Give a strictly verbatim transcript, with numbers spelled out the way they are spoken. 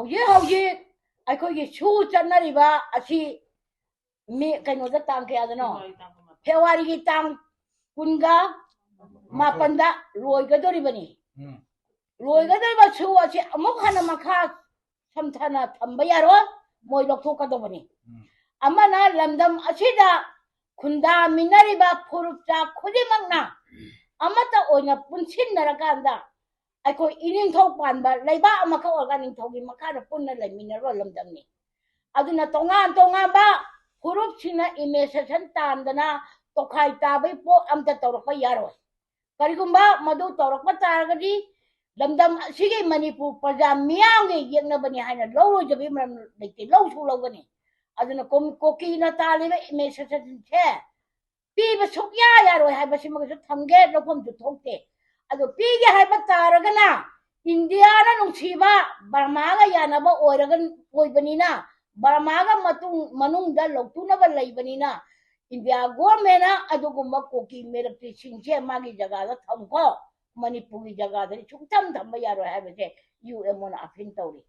ꯍꯧꯖꯤꯛ ꯍꯧꯖꯤꯛ ꯑꯩꯈꯣꯏꯒꯤ ꯁꯨ ꯆꯠꯅꯔꯤꯕ ꯑꯁꯤ ꯃꯤ ꯀꯩꯅꯣꯗ ꯇꯥꯡ ꯀꯌꯥꯗꯅꯣ? ꯐꯦꯕ꯭ꯔꯨꯋꯥꯔꯤꯒꯤ ꯇꯥꯡ ꯀꯨꯟꯒ ꯃꯥꯄꯟꯗ ꯂꯣꯏꯒꯗꯧꯔꯤꯕꯅꯤ꯫ ꯎꯝ꯫ ꯂꯣꯏꯒꯗꯧꯔꯤꯕ ꯁꯨ ꯑꯁꯤ ꯑꯃꯨꯛ ꯍꯟꯅ ꯃꯈꯥ ꯁꯝꯊꯅ ꯊꯝꯕ ꯌꯥꯔꯣꯏ, ꯃꯣꯏ ꯂꯧꯊꯣꯛꯀꯗꯧꯕꯅꯤ꯫ ꯎꯝ꯫ ꯑꯃꯅ ꯂꯝꯗꯝ ꯑꯁꯤꯗ ꯈꯨꯟꯗꯥꯃꯤꯟꯅꯔꯤꯕ ꯐꯨꯔꯨꯞꯆꯥ ꯈꯨꯗꯤꯡꯃꯛꯅ ꯑꯃꯠꯇ ꯑꯣꯏꯅ ꯄꯨꯟꯁꯤꯟꯅꯔꯀꯥꯟꯗ ꯑꯩꯈꯣꯏ ꯏꯅꯤꯡꯊꯧ ꯄꯥꯟꯕ ꯂꯩꯕꯥꯛ ꯑꯃꯈꯛ ꯑꯣꯏꯔꯒ ꯅꯤꯡꯊꯧꯒꯤ ꯃꯈꯥꯗ ꯄꯨꯟꯅ ꯂꯩꯃꯤꯟꯅꯔꯕ ꯂꯝꯗꯝꯅꯤ꯫ ꯑꯗꯨꯅ ꯇꯣꯉꯥꯟ ꯇꯣꯉꯥꯟꯕ ꯐꯨꯔꯨꯞꯁꯤꯡꯅ ꯏꯃꯦꯁꯦꯁꯟ ꯇꯥꯟꯗꯅ ꯇꯣꯈꯥꯏ ꯇꯥꯕꯒꯤ ꯄꯣꯠ ꯑꯝꯇ ꯇꯧꯔꯛꯄ ꯌꯥꯔꯣꯏ꯫ ꯀꯔꯤꯒꯨꯝꯕ ꯃꯗꯨ ꯇꯧꯔꯛꯄ ꯇꯥꯔꯒꯗꯤ ꯂꯝꯗꯝ ꯑꯁꯤꯒꯤ ꯃꯅꯤꯄꯨꯔ ꯄ꯭ꯔꯖꯥ ꯃꯤꯌꯥꯝꯒꯤ ꯌꯦꯛꯅꯕꯅꯤ ꯍꯥꯏꯅ ꯂꯧꯔꯣꯏꯗꯕꯒꯤ ꯃꯔꯝ ꯂꯩꯇꯦ, ꯂꯧꯁꯨ ꯂꯧꯒꯅꯤ꯫ ꯑꯗꯨꯅ ꯀꯣꯝ-, ꯀꯨꯀꯤꯅ ꯇꯥꯜꯂꯤꯕ ꯏꯃꯦꯁꯦꯁꯟꯁꯦ ꯄꯤꯕ ꯁꯨꯛꯌꯥ ꯌꯥꯔꯣꯏ ꯍꯥꯏꯕꯁꯤꯃꯒꯁꯨ ꯊꯝꯒꯦ, ꯂꯧꯐꯝꯁꯨ ꯊꯣꯛꯇꯦ꯫ ꯑꯗꯨ ꯄꯤꯒꯦ ꯍꯥꯏꯕ ꯇꯥꯔꯒꯅ ꯏꯟꯗꯤꯌꯥꯅ ꯅꯨꯡꯁꯤꯕ ꯕꯔꯃꯥꯒ ꯌꯥꯅꯕ ꯑꯣꯏꯔꯒ, ꯑꯣꯏꯕꯅꯤꯅ, ꯕꯔꯃꯥꯒ ꯃꯇꯨꯡ, ꯃꯅꯨꯡꯗ ꯂꯧꯇꯨꯅꯕ ꯂꯩꯕꯅꯤꯅ, ꯏꯟꯗꯤꯌꯥ ꯒꯣꯔꯃꯦꯟꯅ ꯑꯗꯨꯒꯨꯝꯕ ꯀꯨꯀꯤ ꯃꯤꯂꯤꯇ꯭ꯔꯤꯁꯤꯡꯁꯦ ꯃꯥꯒꯤ ꯖꯒꯥꯗ ꯊꯝꯈꯣ, ꯃꯅꯤꯄꯨꯔꯒꯤ ꯖꯒꯥꯗꯗꯤ ꯁꯨꯡꯊꯝ ꯊꯝꯕ ꯌꯥꯔꯣꯏ ꯍꯥꯏꯕꯁꯦ ꯌꯨ ꯑꯦꯝ ꯑꯣꯅ ꯑꯥꯄꯤꯜ ꯇꯧꯔꯤ꯫